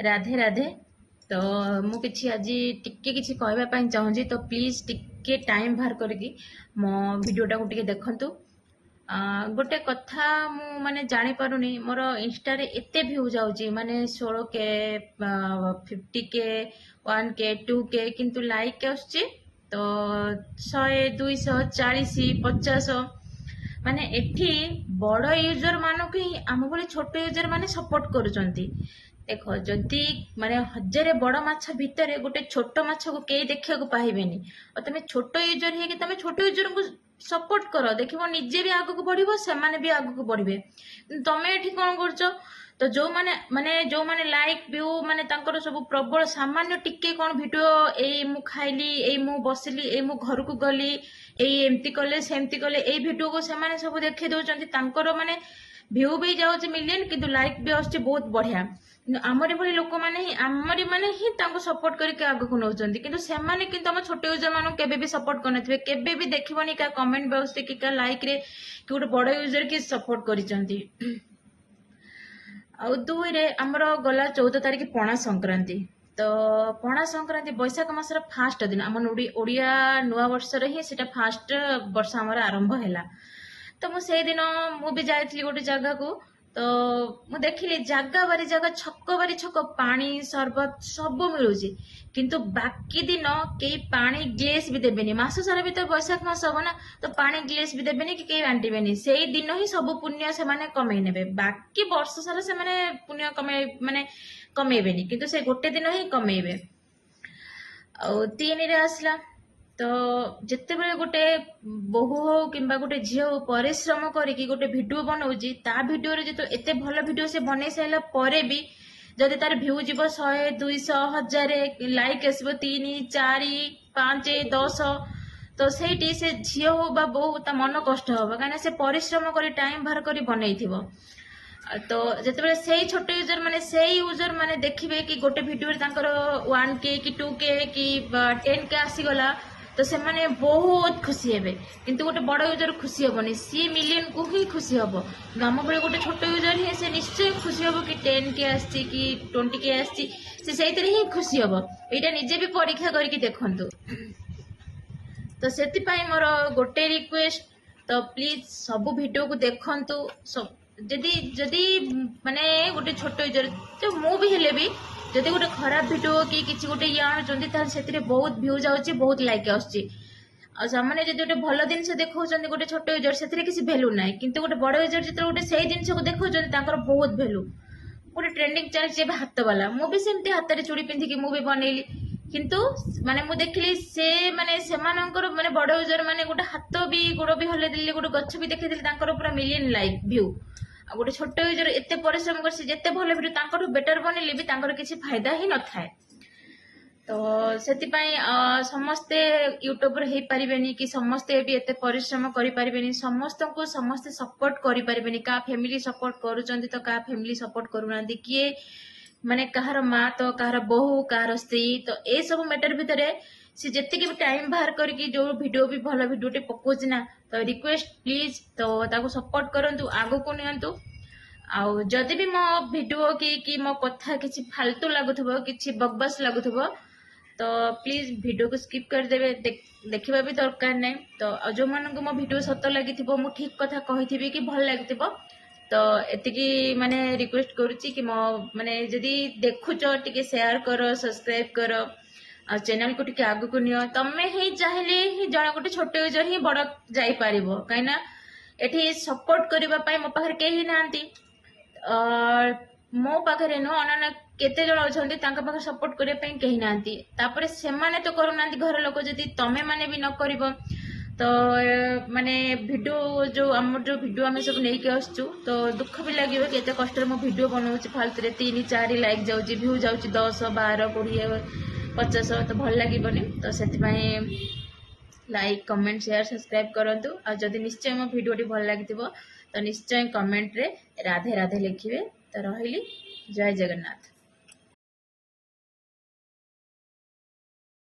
ରାଧେ ରାଧେ। ତ ମୁଁ କିଛି ଆଜି ଟିକେ କିଛି କହିବା ପାଇଁ ଚାହୁଁଛି, ତ ପ୍ଲିଜ୍ ଟିକେ ଟାଇମ୍ ବାହାର କରିକି ମୋ ଭିଡ଼ିଓଟାକୁ ଟିକେ ଦେଖନ୍ତୁ। ଗୋଟେ କଥା ମୁଁ ମାନେ ଜାଣିପାରୁନି, ମୋର ଇନଷ୍ଟାରେ ଏତେ ଭ୍ୟୁ ଯାଉଛି, ମାନେ 16K, 50K, 1K, 2K, କିନ୍ତୁ ଲାଇକ୍ ଆସୁଛି ତ 100, 200, 40, 50। ମାନେ ଏଠି ବଡ଼ ୟୁଜର ମାନଙ୍କୁ ହିଁ ଆମ ଭଳି ଛୋଟ ୟୁଜର ମାନେ ସପୋର୍ଟ କରୁଛନ୍ତି। ଦେଖ, ଯଦି ମାନେ ହଜାରେ ବଡ଼ ମାଛ ଭିତରେ ଗୋଟେ ଛୋଟ ମାଛକୁ କେହି ଦେଖିବାକୁ ପାଇବେନି। ଆଉ ତମେ ଛୋଟ ୟୁଜର ହେଇକି ତମେ ଛୋଟ ୟୁଜରଙ୍କୁ ସପୋର୍ଟ କର, ଦେଖିବ ନିଜେ ବି ଆଗକୁ ବଢିବ, ସେମାନେ ବି ଆଗକୁ ବଢିବେ। କିନ୍ତୁ ତମେ ଏଠି କଣ କରୁଛ? ତ ଯୋଉମାନେ ମାନେ ଯୋଉମାନେ ଲାଇକ୍, ଭ୍ୟୁ ମାନେ ତାଙ୍କର ସବୁ ପ୍ରବଳ, ସାମାନ୍ୟ ଟିକେ କଣ ଭିଡିଓ, ଏଇ ମୁଁ ଖାଇଲି, ଏଇ ମୁଁ ବସିଲି, ଏଇ ମୁଁ ଘରକୁ ଗଲି, ଏଇ ଏମିତି କଲେ, ସେମିତି କଲେ, ଏଇ ଭିଡିଓକୁ ସେମାନେ ସବୁ ଦେଖେଇ ଦଉଛନ୍ତି। ତାଙ୍କର ମାନେ ଭ୍ୟୁ ବି ଯାଉଛି ମିଲିୟନ, କିନ୍ତୁ ଲାଇକ୍ ବି ଆସୁଛି ବହୁତ ବଢିଆ। କିନ୍ତୁ ଆମରି ଭଳି ଲୋକମାନେ ହିଁ, ଆମରି ମାନେ ହିଁ ତାଙ୍କୁ ସପୋର୍ଟ କରିକି ଆଗକୁ ନଉଛନ୍ତି। କିନ୍ତୁ ସେମାନେ କିନ୍ତୁ ଆମ ଛୋଟ ୟୁଜର ମାନଙ୍କୁ କେବେ ବି ସପୋର୍ଟ କରିନଥିବେ। କେବେ ବି ଦେଖିବନି କାହା କମେଣ୍ଟ ବକ୍ସରେ କି କାହା ଲାଇକରେ କି ଗୋଟେ ବଡ ୟୁଜର କି ସପୋର୍ଟ କରିଛନ୍ତି। ଆଉ ଦୁଇରେ ଆମର ଗଲା 14 ତାରିଖ ପଣା ସଂକ୍ରାନ୍ତି। ତ ପଣା ସଂକ୍ରାନ୍ତି ବୈଶାଖ ମାସର ଫାଷ୍ଟ ଦିନ, ଆମ ଓଡ଼ିଆ ନୂଆ ବର୍ଷରେ ହିଁ ସେଟା ଫାଷ୍ଟ ବର୍ଷ ଆମର ଆରମ୍ଭ ହେଲା। ତ ମୁଁ ସେଇଦିନ ମୁଁ ବି ଯାଇଥିଲି ଗୋଟେ ଜାଗାକୁ। ତ ମୁଁ ଦେଖିଲି ଜାଗା ବାରି ଜାଗା, ଛକ ବାରି ଛକ ପାଣି, ସରବତ ସବୁ ମିଳୁଛି। କିନ୍ତୁ ବାକି ଦିନ କେହି ପାଣି ଗ୍ଲେସ୍ ବି ଦେବେନି। ମାସ ସାରା ଭିତରେ ବୈଶାଖ ମାସ ହବ ନା, ତ ପାଣି ଗ୍ଲେସ୍ ବି ଦେବେନି କି କେହି ବାଣ୍ଟିବେନି। ସେଇ ଦିନ ହିଁ ସବୁ ପୁଣ୍ୟ ସେମାନେ କମେଇ ନେବେ। ବାକି ବର୍ଷ ସାରା ସେମାନେ ପୁଣ୍ୟ କମେଇ ମାନେ କମେଇବେନି, କିନ୍ତୁ ସେ ଗୋଟେ ଦିନ ହିଁ କମେଇବେ। ଆଉ ତିନିରେ ଆସିଲା, ତ ଯେତେବେଳେ ଗୋଟେ ବୋହୂ ହଉ କିମ୍ବା ଗୋଟେ ଝିଅ ହଉ ପରିଶ୍ରମ କରିକି ଗୋଟେ ଭିଡିଓ ବନଉଛି, ତା ଭିଡିଓରେ ଯେତେବେଳେ ଏତେ ଭଲ ଭିଡିଓ ସେ ବନେଇ ସାରିଲା ପରେ ବି ଯଦି ତାର ଭ୍ୟୁ ଯିବ 100, 200, 1000, ଲାଇକ୍ ଆସିବ 3, 4, 5, 10, ତ ସେଇଠି ସେ ଝିଅ ହଉ ବା ବୋହୂ, ତା ମନ କଷ୍ଟ ହବ। କାହିଁକିନା ସେ ପରିଶ୍ରମ କରି, ଟାଇମ୍ ବାହାର କରି ବନେଇଥିବ। ତ ଯେତେବେଳେ ସେଇ ଛୋଟ ୟୁଜର ମାନେ, ସେଇ ୟୁଜର ମାନେ ଦେଖିବେ କି ଗୋଟେ ଭିଡିଓରେ ତାଙ୍କର 1K କି 2K କି 10K ଆସିଗଲା, ତ ସେମାନେ ବହୁତ ଖୁସି ହେବେ। କିନ୍ତୁ ଗୋଟେ ବଡ ୟୁଜର ଖୁସି ହବନି, ସିଏ ମିଲିୟନକୁ ହିଁ ଖୁସି ହବ। କିନ୍ତୁ ଆମ ଭଳି ଗୋଟେ ଛୋଟ ୟୁଜର ହିଁ ସେ ନିଶ୍ଚୟ ଖୁସି ହବ କି 10K ଆସିଛି କି 20K ଆସିଛି, ସେ ସେଇଥିରେ ହିଁ ଖୁସି ହବ। ଏଇଟା ନିଜେ ବି ପରୀକ୍ଷା କରିକି ଦେଖନ୍ତୁ। ତ ସେଥିପାଇଁ ମୋର ଗୋଟେ ରିକ୍ୱେଷ୍ଟ, ତ ପ୍ଲିଜ ସବୁ ଭିଡିଓକୁ ଦେଖନ୍ତୁ। ଯଦି ଯଦି ମାନେ ଗୋଟେ ଛୋଟ ୟୁଜର ତ ମୁଁ ବି ହେଲେ ବି ଯଦି ଗୋଟେ ଖରାପ ଭିଡିଓ କି କିଛି ଗୋଟେ ଇଏ ଆଣୁଛନ୍ତି, ତାହେଲେ ସେଥିରେ ବହୁତ ଭ୍ୟୁ ଯାଉଛି, ବହୁତ ଲାଇକ୍ ଆସୁଛି। ଆଉ ସେମାନେ ଯଦି ଗୋଟେ ଭଲ ଜିନିଷ ଦେଖାଉଛନ୍ତି ଗୋଟେ ଛୋଟ ୟୁଜର, ସେଥିରେ କିଛି ଭ୍ୟାଲୁ ନାହିଁ। କିନ୍ତୁ ଗୋଟେ ବଡ ୟୁଜର ଯେତେବେଳେ ଗୋଟେ ସେଇ ଜିନିଷକୁ ଦେଖାଉଛନ୍ତି, ତାଙ୍କର ବହୁତ ଭ୍ୟାଲୁ। ଗୋଟେ ଟ୍ରେଣ୍ଡିଂ ଚାଲିଛି ଏବେ ହାତ ବାଲା, ମୁଁ ବି ସେମିତି ହାତରେ ଚୁଡ଼ି ପିନ୍ଧିକି ମୁଁ ବି ବନେଇଲି। କିନ୍ତୁ ମାନେ ମୁଁ ଦେଖିଲି ସେ ମାନେ ସେମାନଙ୍କର ମାନେ ବଡ ୟୁଜର ମାନେ ଗୋଟେ ହାତ ବି ଗୋଡ ବି ହଲେଇ ଦେଲେ, ଗୋଟେ ଗଛ ବି ଦେଖେଇଦେଲେ, ତାଙ୍କର ପୁରା ମିଲିୟନ ଲାଇକ୍, ଭ୍ୟୁ। ଆଉ ଗୋଟେ ଛୋଟ ୟୁଜର ଏତେ ପରିଶ୍ରମ କରି ସେ ଯେତେ ଭଲ ଭିଡିଓ, ତାଙ୍କଠୁ ବେଟର ବନେଇଲେ ବି ତାଙ୍କର କିଛି ଫାଇଦା ହିଁ ନଥାଏ। ତ ସେଥିପାଇଁ ସମସ୍ତେ ୟୁଟ୍ୟୁବର ହେଇପାରିବେନି କି ସମସ୍ତେ ବି ଏତେ ପରିଶ୍ରମ କରିପାରିବେନି, ସମସ୍ତଙ୍କୁ ସମସ୍ତେ ସପୋର୍ଟ କରିପାରିବେନି। କାହା ଫ୍ୟାମିଲି ସପୋର୍ଟ କରୁଛନ୍ତି ତ କାହା ଫ୍ୟାମିଲି ସପୋର୍ଟ କରୁନାହାନ୍ତି। କିଏ ମାନେ କାହାର ମା ତ କାହାର ବୋହୂ, କାହାର ସ୍ତ୍ରୀ, ତ ଏସବୁ ମ୍ୟାଟର ଭିତରେ ସେ ଯେତିକି ବି ଟାଇମ ବାହାର କରିକି ଯୋଉ ଭିଡିଓ ବି ଭଲ ଭିଡିଓଟେ ପକଉଛି ନା, ତ ରିକ୍ୱେଷ୍ଟ, ପ୍ଲିଜ ତ ତାକୁ ସପୋର୍ଟ କରନ୍ତୁ, ଆଗକୁ ନିଅନ୍ତୁ। ଆଉ ଯଦି ବି ମୋ ଭିଡିଓ କି ମୋ କଥା କିଛି ଫାଲତୁ ଲାଗୁଥିବ, କିଛି ବକବାସ ଲାଗୁଥିବ, ତ ପ୍ଲିଜ ଭିଡିଓକୁ ସ୍କିପ୍ କରିଦେବେ, ଦେଖିବା ବି ଦରକାର ନାହିଁ। ତ ଆଉ ଯୋଉମାନଙ୍କୁ ମୋ ଭିଡିଓ ସତ ଲାଗିଥିବ, ମୁଁ ଠିକ କଥା କହିଥିବି କି ଭଲ ଲାଗିଥିବ, ତ ଏତିକି ମାନେ ରିକ୍ୱେଷ୍ଟ କରୁଛି କି ମୋ ମାନେ ଯଦି ଦେଖୁଛ, ଟିକେ ସେୟାର କର, ସବସ୍କ୍ରାଇବ କର ଆଉ ଚ୍ୟାନେଲକୁ ଟିକେ ଆଗକୁ ନିଅ। ତମେ ହିଁ ଚାହିଁଲେ ହିଁ ଜଣେ ଗୋଟେ ଛୋଟ ୟୁଜର ହିଁ ବଡ ଯାଇପାରିବ। କାହିଁକିନା ଏଠି ସପୋର୍ଟ କରିବା ପାଇଁ ମୋ ପାଖରେ କେହି ନାହାନ୍ତି। ମୋ ପାଖରେ ନୁହଁ, ଅନ୍ୟାନ୍ୟ କେତେ ଜଣ ଅଛନ୍ତି, ତାଙ୍କ ପାଖରେ ସପୋର୍ଟ କରିବା ପାଇଁ କେହି ନାହାନ୍ତି। ତାପରେ ସେମାନେ ତ କରୁନାହାନ୍ତି ଘର ଲୋକ, ଯଦି ତମେ ମାନେ ବି ନ କରିବ, ତ ମାନେ ଭିଡିଓ ଯୋଉ ଆମର ଯୋଉ ଭିଡିଓ ଆମେ ସବୁ ନେଇକି ଆସୁଛୁ, ତ ଦୁଃଖ ବି ଲାଗିବ କି ଏତେ କଷ୍ଟରେ ମୁଁ ଭିଡିଓ ବନଉଛି, ଫାଲତୁରେ 3, 4 ଲାଇକ୍ ଯାଉଛି, ଭ୍ୟୁ ଯାଉଛି 10, 12, 20, 50, ତ ଭଲ ଲାଗିବନି। ତ ସେଥିପାଇଁ ଲାଇକ୍, କମେଣ୍ଟ, ସେୟାର, ସବସ୍କ୍ରାଇବ କରନ୍ତୁ। ଆଉ ଯଦି ନିଶ୍ଚୟ ମୋ ଭିଡିଓଟି ଭଲ ଲାଗିଥିବ, ତ ନିଶ୍ଚୟ କମେଣ୍ଟରେ ରାଧେ ରାଧେ ଲେଖିବେ। ତ ରହିଲି, ଜୟ ଜଗନ୍ନାଥ।